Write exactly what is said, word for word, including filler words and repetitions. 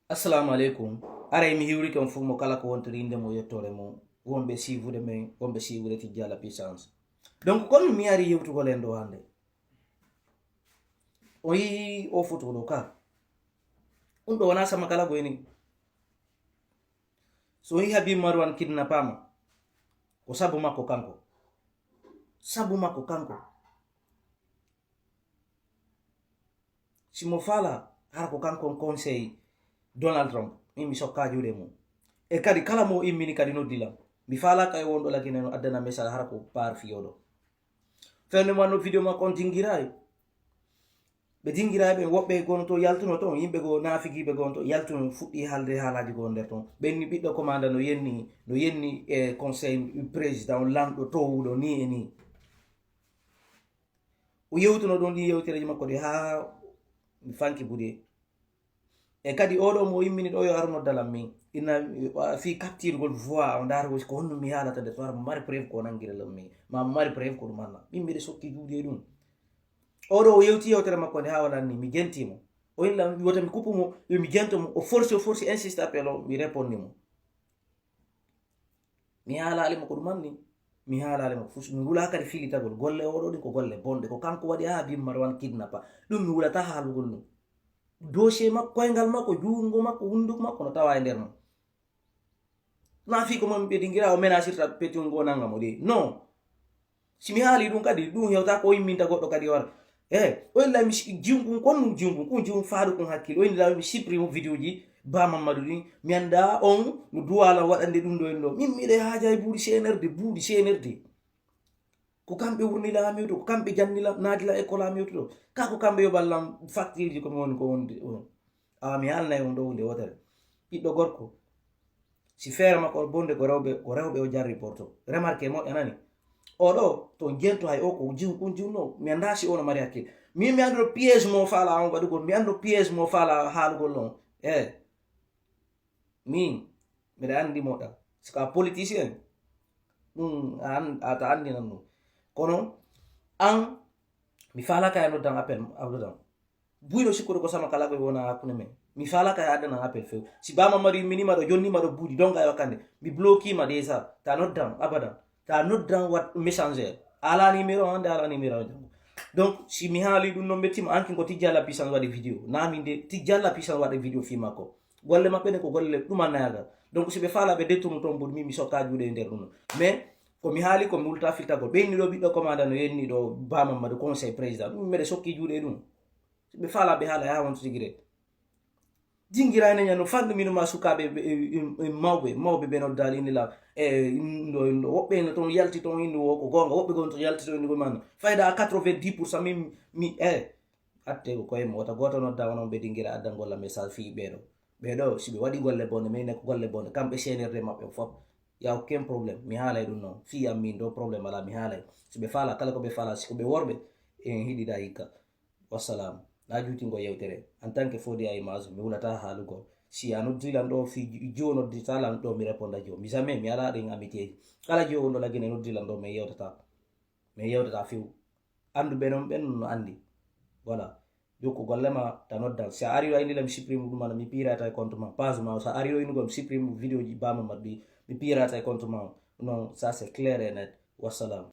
Assalamu aleykum. Aray mi hiwrike on fof mo kala ko wontiri innde mo yettoore mo. Wonɓe siifude men, wonɓe siifude Tijjala Puissance. Donc, kono mi ari yewtugol en ɗo hannde. O yii o foto ɗo ka. Ɗum ɗo wonaa sama kala ko eni. So o yii Habib Marwan kidnappama, ko sabu makko kanko. Sabu makko kanko. Si mo faala, hara ko kanko on conseil Donald Trump, min mi sokka juuɗe mum. E kadi kala mo immini kadi noddi lam. Mi faalaaka e wonɗo lagine no addana message hara ko par fiyoɗo. Fewndo mo anno video makko on dingiraay. Ɓe dingiraay ɓen woɓɓe gono to yaltuno ton, yimɓe goo naafigiiɓe gono to yaltuno fuɗɗi haalde haalaaji goo nder ton. Ɓen ni ɓiɗɗo commanda no yenni, no yenni e conseil président lanɗo towuɗo ni e ni. O yewtuno ɗon ɗin yewtereeji makko ɗi haa mi fanki buɗe. E kadi oɗo mo immini ɗo yo ar nodda lam min. Inna fii captirgol voix o ndaara ko honno mi haalata nde to ar mari preuve ko nangira lam min. Ma mari preuve ko ɗum anna. Min miɗe sokki juuɗe e ɗum. Oɗo o yewti yewtere makko nde haa wala ni mi jenti mo. O inna lam wota mi kuppu mo, yo mi jento mo. O forsi, o forsi, insiste appel o, mi répondi mo. Mi haalaali mo ko ɗum anni. Mi haalaali mo ko fus. Mi wulaa kadi filitagol. Golle oɗo ɗin ko golle bonɗe. Ko kanko waɗi haa Bim Marwan kidnappa. Ɗum mi wulata haalugol ɗum. Dossier makko, koyngal makko, juungo makko, hunduko makko no tawa e nder mum. Na fii ko mo mi ɓe dingira o menasirta petit ngo nanga mo de. Non. Si mi haali ɗum kadi, ɗum hewta ko o imminta goɗɗo kadi o wara. Eh, o illa mi si-, jiwun kun, kon ɗum jiwun kun, kun jiwun faaɗu kun hakkil. O illa mi supprime video ji Ba Mamadou ɗin. Mi annda on no duwala waɗande ɗum ɗo en ɗo. Min miɗe haaja e buuɗi C N R D, buuɗi C N R D. Ko kamɓe wurnila mi to, ko kamɓe jannila, naadila école mi to. Ka ko kamɓe yoɓal lam facture ji ko mi woni ko wonde. Awa mi haalnay on ɗo hunde wotere. Ɓiɗɗo gorko, si feere makko on bonde ko rewɓe, ko rewɓe o jarri porto. Remarque moƴƴa nani. Oɗo, to jento hay o ko jiw, kun jiwno, mi annda si ono mari hakkil. Min mi anndo piège mo faala on waɗugol, mi anndo piège mo faala haalugol on. Eh. Min, miɗa anndi moɗa. Si ka politicien, ɗum a an-, a ta anndinan ɗum. Kono, an, mi faalaka e noddan appel, a noddan. Buyɗo sikkude ko sama kala ko wona hakkunde men. Mi faalaka e addanan appel few. Si Ba Mamadou yimminima ɗo, jonnima ɗo buuɗi, donga e wakkande. Mi blokima déjà. Ta noddan, abadan. Ta noddan wat messenger. Ala numéro hande, ala numéro janngo. Donc, si mi haali ɗum non, ɓe tima, anki ko Tijjala Puissance waɗi vidéo. Na min de, Tijjala Puissance waɗi vidéo fi makko. Golle maɓɓe ɗen ko golle ɗumannayagal. Donc, si ɓe faala ɓe dettuno toon mbuɗu, min mi sokka juuɗe e nder ɗum. Mais, ko mi haali ko mi wulta filtagol. Ɓe inni ɗo ɓiɗɗo commandant no yenni ɗo Ba Mamadou conseil président. Ɗum meɗe sokki juuɗe e ɗum. Si ɓe faala ɓe haala yaha won to tigi rek. Dingira ina ñano fanɗu mino ma sukaaɓe ɓe, e, e, e mawɓe, mawɓe ɓe noddaali indi la, e, indo, indo. Woɓɓe ina toon yalti toon indi wo ko goonga, woɓɓe gon toon yalti toon indi ko man. Fayda à quatre-vingt-dix pour cent min, mi, e, atte ko koye mo wota gooto nodda wonon ɓe dingira addangol la message fii ɓeeɗo. Ɓeeɗo, si ɓe waɗi golle bonde, mais ne ko golle bonde, kamɓe C N R D maɓɓe fof. Y a aucun problème, mi haalay ɗum noon. Fii am min ɗo problème alaa, mi haalay. Si ɓe faala, kala ko ɓe faala, si ko ɓe worɓe, en hiɗida hikka. Wassalam. Na juutingo yewtere. En tant que Fodé à Image, mi wulata haalugol. Si a noddi lan ɗo, fii ji-, jiwo noddita lan ɗo, mi réponda jiwo. Mi jamais, mi alaa ɗin amitié ji. Kala jiwo wonɗo Lagine noddi lan ɗo, mi yewtata. Mi yewtata few. Annduɓe non ɓen no anndi. Voilà. Jokku golle ma ta noddan. Si a ari ɗo indi lan mi supprime ɗum, mi pirata e compte ma. Page ma, si a ari ɗo indi gol mi supprime vidéo ji Ba Mamadou ɗi, mi pirata e compte ma. Non, ça c'est clair et net. Wassalam.